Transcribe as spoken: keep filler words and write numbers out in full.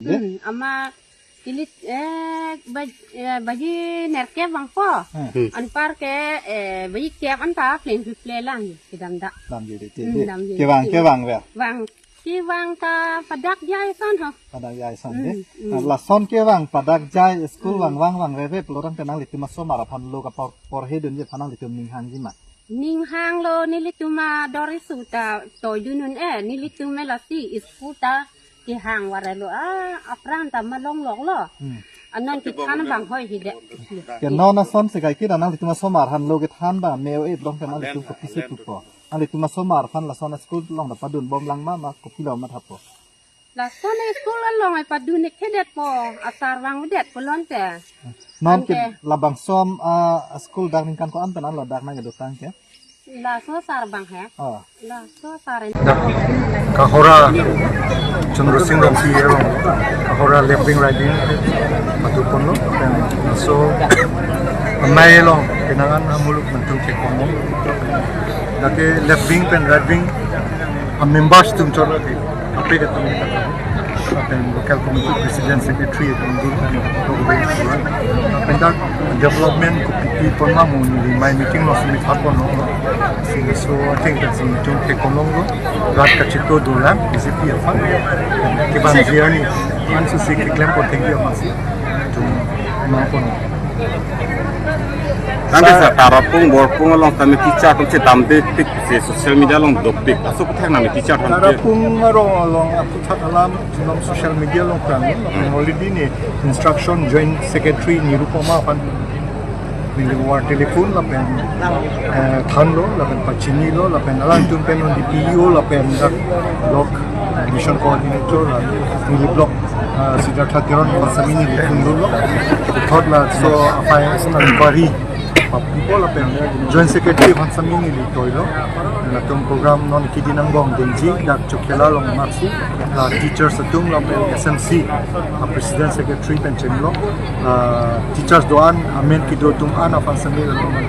Hmm, amat ili, eh, baj-, eh, baji nerkep vangpo. Hmm. Anparke, eh, baji kep anta pleng ple lang kedam dak. Damji dei, Hmm, dei. Damji Kevang, dei. Kevang ver. Vang, kevang ta padak jai ason ho. Padak jai ason Hmm, dei. Hmm. Lason kevang padak jai school Hmm. vang vang vangve pulo tangte nanglitum asomar aphan lo kapor porhedunji aphan nanglitum ning hangji ma? Ning hanglo, nelitum ador isu ta toidun un-e, nelitum e lasi school ta kehang varelo, ah, apran ta malongloklo. Hmm. Anon kethan abang hoi hide. Ke non asonsi kaike nanglitum asomar aphan lo kethan abang me-o-e pulo tangte nanglitum kopisi pupo? Nanglitum asomar aphan lason school along ta padun bom lang ma, ma kopilo mathappo? Lason school along ai padun-ik thedetpo, asar vangvedet pulo tangte. Non ke Anke. Labangso, ah, school dak ningkan ko-an pen anlo dak nangkedotang ke? Laso sar abang he. Oh. Laso sar. Dak Kahora Chandra Sing Rongpi along Kahora left wing right wing patu ponlo. Then so amei along kenangan amuluk mentung ke komo. Dak ke left wing pen right wing a members atum chot lagi. Kaprek atum ni kata. Lapen local committee president secretary atum dun kan. Lapen dak development kopi pi pon ma mo neli amei meeting lo simi thap ponlo. So I think that's in tune ke kolong lo. Rat kachito dolang B J P aphan. Kevangji arni ansi si keklem pon thengpi aphansi. Tum ma pon. Tangte sir, Tarapung, Borpung along tame teacher atum si damde tik si social media along dopik. Aso aphuthak nang teacher atum ke. Tarapung arong along aphuthak alam along social media along klang. Already ni instruction joint secretary Nirupama aphan neli war telephone lapen, eh, thanlo, lapen pachinilo, lapen alangtum pen non D P E O, lapen dak block mission coordinator, lapen neli block, eh, Siddhartha Teron aphan sami neli phone lo. Third laso aphai inquiry papipo lapen joint secretary aphan sami neli toilo. Latum program non kidi nangbong denji dak Chokhela along maksi, la teachers atum lapen S M C, a president secretary pen chenglo, la teachers do-an amen kedo atum an aphan sami latum